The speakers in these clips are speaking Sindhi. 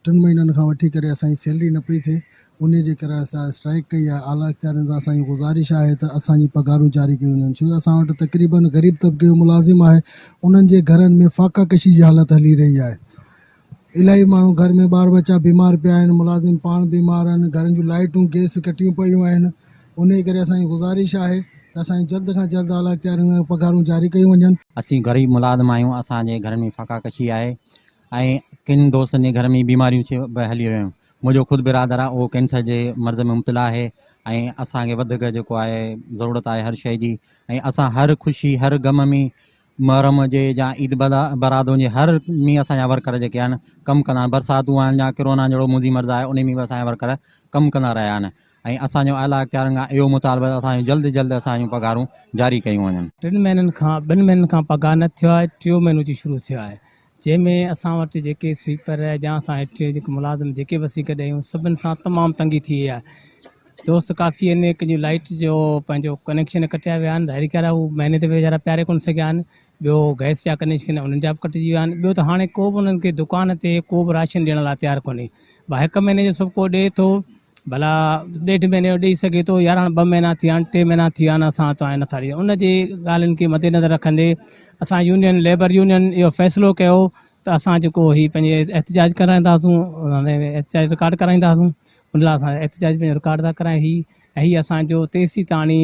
ٽن مهينن کان وٺي ڪري اسان جي سيلري نه پئي ٿئي انهي جي ڪري اسان اسٽرائيڪ ڪئي آهي اعليٰ اختيارين سان اسان جي گذارش آهي ته اسان جي پگهارون جاري ڪيون وڃن ڇو جو اسان وٽ تقريبن غريب طبقي جو ملازم آهي انهن جي گهرن ۾ فاقه ڪشي جي حالت هلي رهي آهي الاهي ماڻهو گهر ۾ ٻار ٻچا بيمار پيا آهن ملازم پاڻ بيمار آهن گهرن جون لائيٽون گئس ڪٽيون پيون آهن انهي ڪري اسان جي گذارش آهي ته اسان جي جلد کان جلد اعليٰ اختيارين کان پگهارون جاري ڪيون وڃن. اسين غريب ملازم آهيون اسان جي گهرن ۾ فاقه ڪشي آهي ۽ ڪن دوستن جي گهر ۾ بيماريون به هلي رهيون منهنجو خود برادر آهي اهو ڪينسر جي مرض ۾ مبتلا آهي ۽ اسان کي وڌيڪ جيڪو آهي ضرورت آهي هر شيء جي ۽ اسان هر خوشي هر غم ۾ محرم هجي يا عيد براد هجي هر ۾ اسان جا ورڪر جيڪي آهن ڪم ڪندا آهن برساتون آهن يا ڪرونا جهڙو موذي مرض آهي ان ۾ به اسان جا ورڪر ڪم ڪندا رهيا آهن ۽ اسان جو اعليٰ اختيارين کان اهو مطالبو آهي ته اسان جون جلد جلد اسان جون پگهارون جاري ڪيون وڃن. ٽن مهينن کان ٻن مهينن کان پگهار نه ٿيو آهي ٽيون مهينو اچي شروع ٿيو آهي جنهن ۾ اسان وٽ جيڪي سوئيپر يا اسان هيٺ جيڪي ملازم جيڪي به اسين گڏ آهيون سڀن سان تمام تنگي ٿي وئي آهي دوست ڪافي آهن ڪن جون لائيٽ جو پنهنجو ڪنيڪشن ڪٽيا ويا آهن ظاهري ڳالهه آهي هو مهيني تي ويچارا پياري ڪونه سگهيا آهن ٻيو گئس جا ڪنيڪشن انهن جا به ڪٽجي ويا آهن ٻيو ته هاڻي ڪو به انهن کي دڪان تي ڪو به راشن ڏيڻ لاء تيار ڪونهي ڀا هڪ مهيني جو سڀ ڪو ڏئي ٿو ڀلا ڏيڍ مهيني جو ڏئي سگهي ٿو يار هاڻي ٻه مهينا ٿي ويا آهن ٽي مهينا ٿي ويا آهن اسان توهان کي نٿا ڏيون ان جي ڳالهين کي مد نظر رکندي اسان يونين ليبر يونين اهو فيصلو ڪيو ته اسان جيڪو هي پنهنجي احتجاج ڪرائينداسون احتجاج رڪارڊ ڪرائينداسون ان لاء اسان احتجاج پنهنجو رڪارڊ ٿا ڪرايون هي ۽ هي اسان جو تيسين تاڻي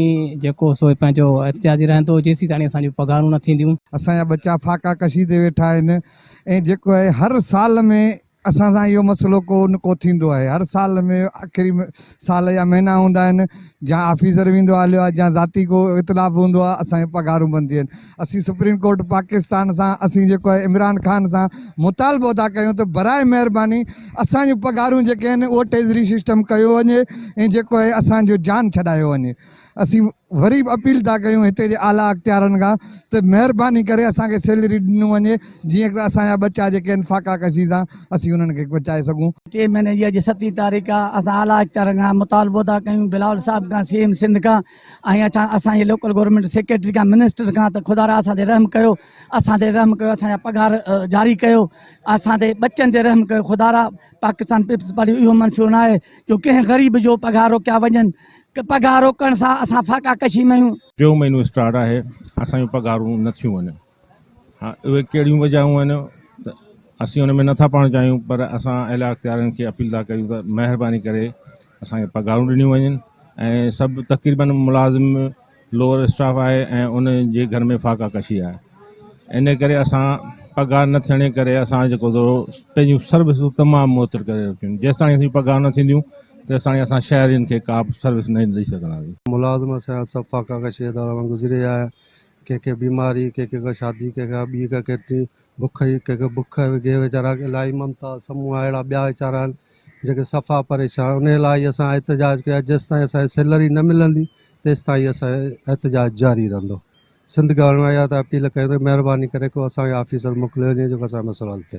جيڪو سو پنهنجو احتجاج رهندو جيسين تاڻي اسان جون پگهارون نه ٿينديون. اسان جا ٻچا فاقا ڪشي تي ويٺا آهن ۽ جيڪو آهي هر سال ۾ اسان سان اهو مسئلو ڪو نه ڪو ٿيندو آهي هر سال ۾ آخري سال جا مهينا هوندا آهن جا آفيسر ويندو هليو آهي جا ذاتي ڪو اختلاف هوندو آهي اسان جون پگهارون بند ٿي وڃن اسين سپريم ڪورٽ پاڪستان سان اسين جيڪو آهي عمران خان سان مطالبو ٿا ڪيون ته براء مهرباني اسان جون پگهارون جيڪي آهن اهو ٽيزري سسٽم ڪيو وڃي ۽ جيڪو آهي اسان جو جان ڇڏايو وڃي اسين وري به اپيل ٿا ڪيون هتي جي اعليٰ اختيارن کان ته مهرباني ڪري اسان کي سيلري ڏنو وڃي جيئن ته اسان جا ٻچا جيڪي آهن فاقا ڪشي سان اسين انهن کي بچائي سگهون. ٽئين مهيني جي اڄ ستين تاريخ آ اسان اعليٰ اختيارن کان مطالبو ٿا ڪيون بلاول صاحب کان سي ايم سنڌ کان ۽ اسان اسان جي لوڪل گورنمينٽ سيڪريٽري کان منسٽر کان ته خدارا اسان تي رحم ڪيو اسان تي رحم ڪيو اسان جا پگهار جاري ڪيو اسان تي ٻچن تي رحم ڪيو خدارا پاڪستان پيپلز پارٽي جو اهو منشور ناهي جو ڪنهن غريب جو پگهار روڪيا وڃن پگهار روڪڻ سان اسان فاقا ڪشي ۾ آهيون. ٽيون مهينو اسٽارٽ آهي اسان جون پگهارون نه ٿيون وڃن ها اهي ڪهڙيون وجهون آهن ته اسين ان ۾ نٿا پوڻ چاهيون پر اسان اعليٰ اختيارين کي اپيل ٿا ڪريون ته مهرباني ڪري اسان کي پگهارون ڏنيون وڃن ۽ سڀ تقريبن ملازم لوئر اسٽاف آهي ۽ ان جي گهر ۾ فاقا ڪشي آهي ان ڪري اسان پگهار نه ٿيڻ جي ڪري اسان جيڪو سو پنهنجون سروسون تمام معطل ڪري رکيون جيستاڻي اسان جون پگهار نه ٿينديون تيستاڻي اسان شهرين کي ڪا به سروس نه ڏئي سگهنداسين. ملازم اسان جا سڀ فاقا ڪشي جي دوران گذري ويا آهن ڪنهن کي بيماري ڪنهن کي ڪا شادي ڪنهن کي ٻي ڪا ڪيتري بک ئي ڪنهن کي بک وگهي ويچارا الاهي ممتاز سمون اهڙا ٻيا ويچارا آهن جيڪي صفا پريشان انهي لاء ئي اسان احتجاج ڪيو آهي جيستائين اسان کي سيلري نه ملندي تيستائين اسان جو احتجاج جاري رهندو. سنڌ گورنمينٽ اها ته اپيل ڪيون ته مهرباني ڪري ڪو اسان کي آفيسر موڪليو وڃي جيڪو اسان جو مسئلو حل ٿئي.